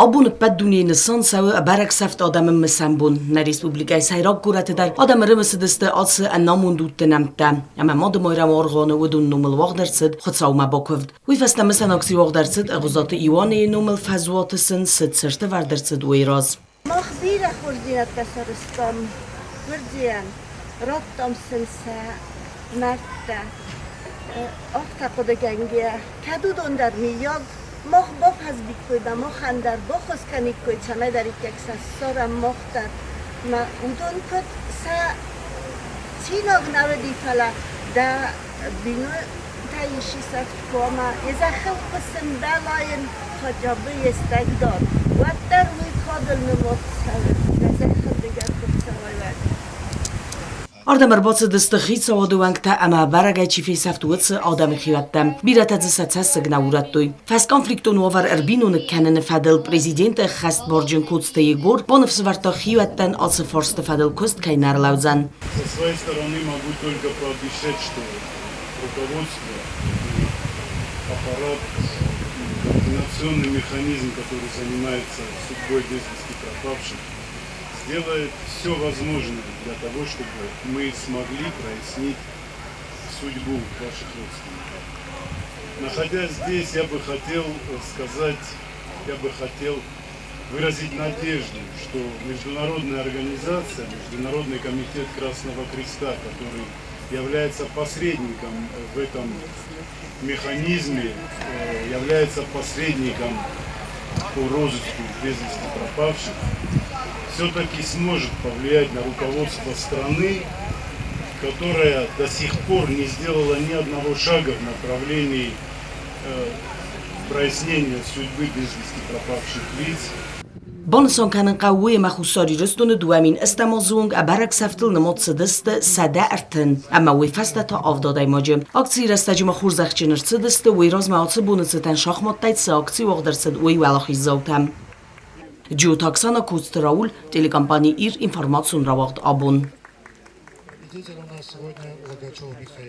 Абон ӕппӕт дунейы нысан цӕуы ӕбӕрӕг сӕфт адӕмы мысӕн бон. Нӕ республикӕйы сӕйраг горӕты дӕр адӕм ӕрымысыдысты ацы ӕнамонд удты нӕмттӕ. Ӕмӕ Мады-Майрӕмы аргъуаны уыдон номыл уагъд ӕрцыд Хуыцаумӕ бакуывд. Уый фӕстӕ мысӕн акци уагъд ӕрцыд Ӕгъуызаты Иоаннейы номыл фӕзуаты сын цы цыртӕвӕрд ӕрцыд, уый раз. Мах бирӕ хорздзинӕдтӕ сарӕзтам гуырдзийӕн, радтам сын сӕ мӕрдтӕ. Афтӕ хъуыдыгӕнгӕйӕ, кӕд уыдон дӕр мыййаг мах бафӕзмиккой ӕмӕ махӕн дӕр баххуыс кӕниккой, цӕмӕйдӕриддӕр сӕ ссарӕм мах дӕр. Ӕмӕ уыдон куыд сӕ цинаг нӕ уыди, фӕлӕ дӕ бинонтӕ исчи сӕфт куы ӕмӕ йӕ зӕххыл куы сымбӕла йын хотя бы естӕгдӕр, уӕддӕр уый кадыл нымад цӕуы, дӕ зӕххыл дыгӕр куы рцӕуай, уӕд. Ардӕм ӕрбацыдысты хицауады уӕнгтӕ ӕмӕ бӕрӕгӕй чи фесӕфт, уыцы адӕмы хиуӕттӕ. Бирӕтӕ дзы сӕ цӕссыг нӕ урӕдтой. Фӕсконфликтон уавӕр ӕрбиноныг кӕныны фӕдыл президенты ӕххӕстбарджын Коцты Егор баныфсӕвӕрдта хиуӕттӕн ацы фарсты фӕдыл куыст кӕй нӕ ӕрлӕудзӕн. Со своей стороны могу только пообещать, что руководство и аппарат, координационный механизм, который занимается судьбой без вести пропавших, сделает все возможное для того, чтобы мы смогли прояснить судьбу ваших родственников. Находясь здесь, я бы хотел сказать, я бы хотел выразить надежду, что международная организация, Международный комитет Красного Креста, который является посредником в этом механизме, является посредником по розыску без вести пропавших, все-таки сможет повлиять на руководство страны, которая до сих пор не сделала ни одного шага в направлении прояснения судьбы без вести пропавших лиц. Банысан кӕнын хъӕуы уый, ӕмӕ Хуссар Ирыстоны 2000 азы онг ӕбӕрӕг сӕфтыл нымад цыдысты 130 ӕмӕ уый фӕстӕ та авд адӕймаджы. Акцийы рӕстӕджы ма хорзӕхджын ӕрцыдысты, уый размӕ ацы боны цытӕн шахматтӕй цы акци уагъд ӕрцыд, уый уӕлахиздзаутӕ. Джиоты Оксана, Коцты Рауль, телекомпани «Ир», информацион рауагъд «Абон».